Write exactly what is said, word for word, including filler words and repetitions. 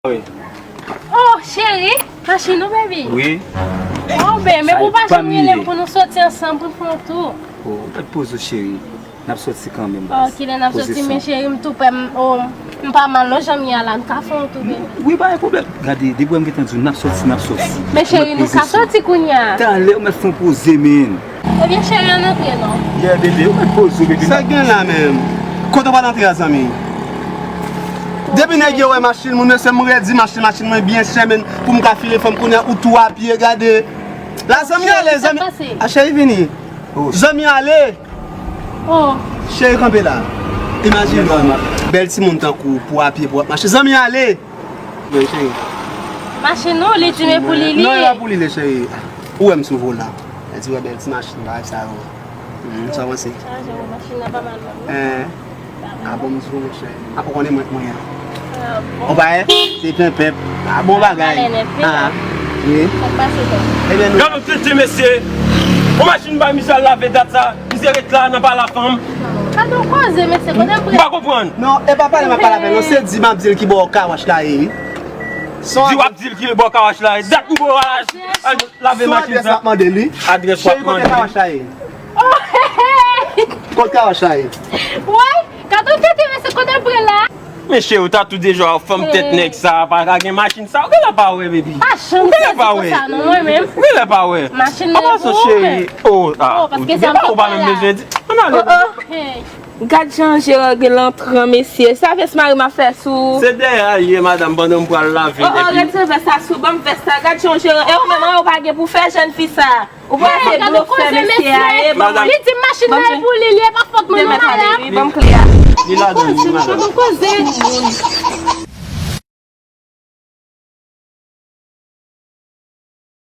Oh, cheri, machin ou, baby? Wi. Oh, ben, men pou pa janm rele m pou nou soti ansanm, pou n fè yon tou. Oh, ou pa t poze w, cheri. N ap soti kanmenm, baz. Oh, kilè n ap soti, men cheri, m tou prè, m, oh, m pa mal, non, jan m ye a la, n ka fè yon tou, baby. Wi, pa gen pwoblèm. Gade, depi wè m gentan di w, n ap soti, n ap soti. Men cheri, nou ka soti kounye a. Talè, ou mèt fè yon poze, men. Ebyen, cheri, ann antre, non? Yeah, bebe, ou mèt poze w, bebe. Sa k gen la menm? Kote w pral antre a, zanmi? Depi nèg yo wè machin moun, mesye, m redi machin, machin mwen byen chè, men pou m ka file fanm kounye a, ou tou a pye, gade. La, zanmi, ale, zanmi. A, cheri, vini. Zanmi, ale. Oh. Cheri, kanpe la. Imajine w, bèl timoun tankou w, pou a pye, pou w ap mache. Zanmi, ale. Men, cheri. Machin nou, li di men pou li li ye. Non, e pa pou li li, cheri. Ou wè m sou volan. Li di wè bèl ti machin, bagay sa yo. Hmm, sa w panse? Chaje, machin nan pa mal, non. Eh. A bon, m di w, monchè. A, ou konnen mwen, mwen an. Ah bon? Ou pa wè? Se penpèp. A bon bagay. Valè nèt, wi. Ah, wi. Sa k pase, tonton? Ebyen, nou. Gade yon tenten, mesye. Yon machin bay misye al lave dat sa. Misye ret la nan pale a fanm. Gade yon koze, mesye, kote m prale? M pa konprann. Non, e pa pale m ap pale avè l, non. Se di m ap di l ki bò kawash la ye, wi. Di w ap di l ki bò kawash la ye. Dat m bo al, al lave machin sa. Adrès w ap mande li. Cheri, kote kawash la ye? Kot kawash la ye? Woy, gade yon tenten, mesye, kote l prale la? Men cheri, ou ta tou deja fanm tèt nèg sa, pa ka gen machin sa. Ou genlè pa wè, baby. Pa janm sezi konsa, non, mwen menm. Ou genlè pa wè. Machin nan pou ou menm. Oh, ah, ou pa menm bezwen di. Ann ale. Oh, oh, hey. Gad jan jeran gen lantran, mesye. Sa vès mari m ap fè sou ou. Se dèyè a l ye, madanm, pandan m pral lave nèg li. Oh, oh, retire vès sa sou, ban m vès sa. Gad jan jeran. E ou menm, an, ou pa gen pou fè jèn fi sa. Ou pa se blofè mesye a ye, ban m. Li di machin nan e pou li, li e pa fòt mwen non, madanm. Ban m kle a. Li ladan li, madanm. Ban m koze.